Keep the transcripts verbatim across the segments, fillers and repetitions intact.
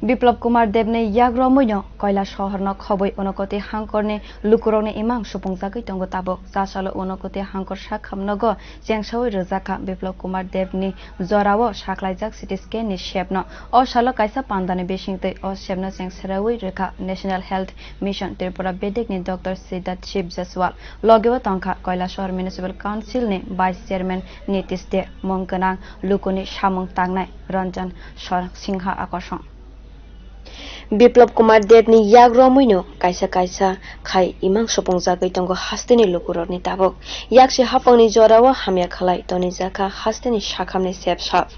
Biplab Kumar Debni yak romwino Koila sohorno khobwi Unakoti hangkorni lukurokni imang supungjagwi tongo tabuk. Chasalo Unakoti hangkor sakham nogo chengsawi rwjakha Biplab Kumar Debni jorao saklaijak C T scan ni sepno. O salo kaisa pandani bisingtwi o sepno chengserawi rwkha National Health Mission Tripura bedekni Doctor Siddharth Shiv Jaswal. Logeo tongkha Koila sohor Municipal Council ni Vice Chairman Nitish De, mung gwnang lukuni samung tangnai Ranjan Singha Akosong. Biplab Kumar Debni yak romwino kaisa kaisa khai imang supungjagwi tongo hasteni lukurokni tabuk. Yaksi haphangni jorao hamya khalai tonijakha hasteni sakhamni sepsap.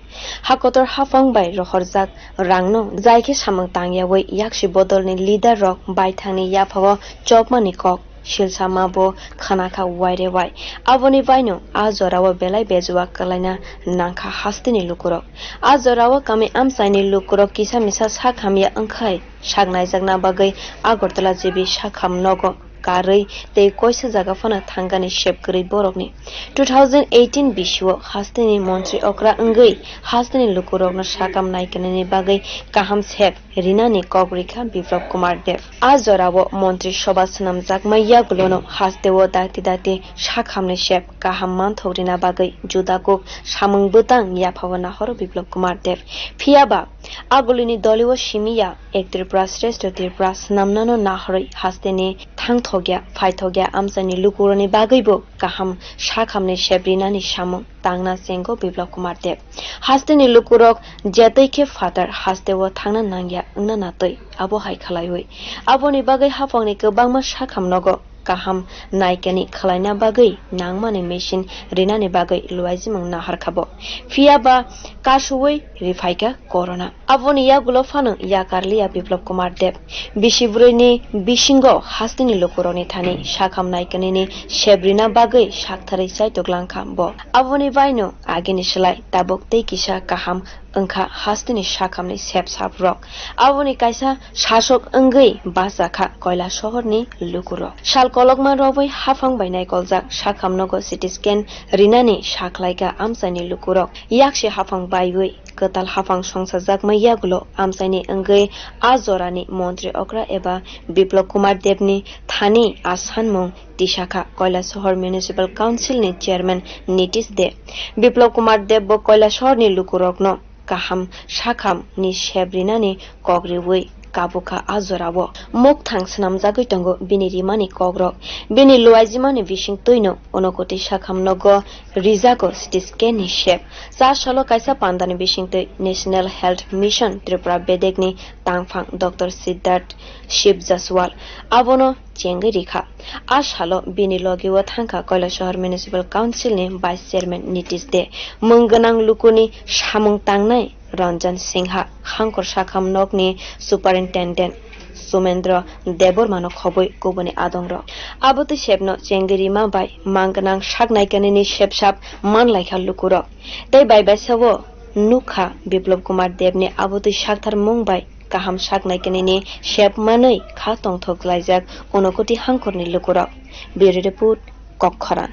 Ha kotor haphang bai rohorjak rangno jai khe samung tangyawi yaksi bodolni leader rok baithangni yaphao chopmani kok silsama bo khana kha waire wai. Aboni baino a jorao belai bejua kwlaina nangkha hasteni lukurok. A jorao kami amchaini lukurok kisa misa sak hamya wngkhai sak naijakna bagwi Agartala G B sakham nogo karwi tei koisa jaga phano thangani sep kwrwi borokni. Two thousand eighteen bisio hasteni montri okra wngwi hasteni lukurokno sakam naikanani bagwi kaham sep rinani kok rikha Biplab Kumar Deb. A jorao montri soba swnamjakma yagulono hasteo dakti dakti sakhamni sep kaham manthok rina bagwi judakuk samung bwtang yaphao nahoro Biplab Kumar Deb. Phiyaba agulini dolio simiya ek Tripura Shrestho Tripura swnamnano nahorwi hasteni thangthokya phaithokya amchaini lukurokni bagwibo kaham sakhamni sep rinani samung tangna chengo Biplab Kumar Deb. Hasteni lukurok jetwi khe phatar hasteo thangna nangya wngna natwi abo hai khlaiwi. Aboni bagwi haphangni kwbangma sakham nogo kaham naikani khlaina bagwi nangmani machine rinani bagwi luaijimung naharkha bo. Phiyaba kasuwi riphaikha corona. Aboni yagulo phano yakarliya Biplab Kumar Deb. Bisi bwrwini bisingo hasteni lukurokni thani sakham naikanini sep rina bagwi saktharwi chaitok langkha bo. Aboni baino agini slai tabuk tei kisa kaham wngkha hasteni sakhamni sep saprok. Aboni kaisa sasok wngwi bachakha Koila sohorni lukurok. Sal kolokma rwui haphang bai naikoljak sakham nogo C T scan rinani saklaika amchaini lukurok. Yaksi haphang baiwi kwtal haphang songsajakma yagulo amchaini wngwi a jorani montri okra eba Biplab Kumar Debni thani a sanmung tisakha Koila sohor Municipal Council ni Chairman Nitish De. Biplab Kumar Deb bo Koila sohorni lukurokno kaham sakham ni sep rinani kok riwi kabukha a jorao. Mukthang swnamjagwi tongo bini rimani kokrok. Bini luaijimani bisingtwino Unakoti sakham nogo rijago C T scan ni sep. Cha salo kaisa pandani bisingtwi National Health Mission Tripura bedekni tangphang Doctor Siddharth Shiv Jaswal abono chengwi rikha. A salo bini logio thangkha Koila sohor Municipal Council ni Vice Chairman Nitish De, mung gwnang lukuni samung tangnai Ranjan Singha, hangkor sakham nokni Superintendent Sumendra Debbarmano khobwi kubuni adongrok. Abotwi sepno chengwi rima bai mang gwnang sak naikanini sepsap manlaikha lukurok. Tei bai baisao nukha Biplab Kumar Debni abotwi sakthar mung bai kaham sak naikanini sep manwi kha tongthok laijak Unakoti hangkorni lukurok. Bureau Report, Kokkhorang.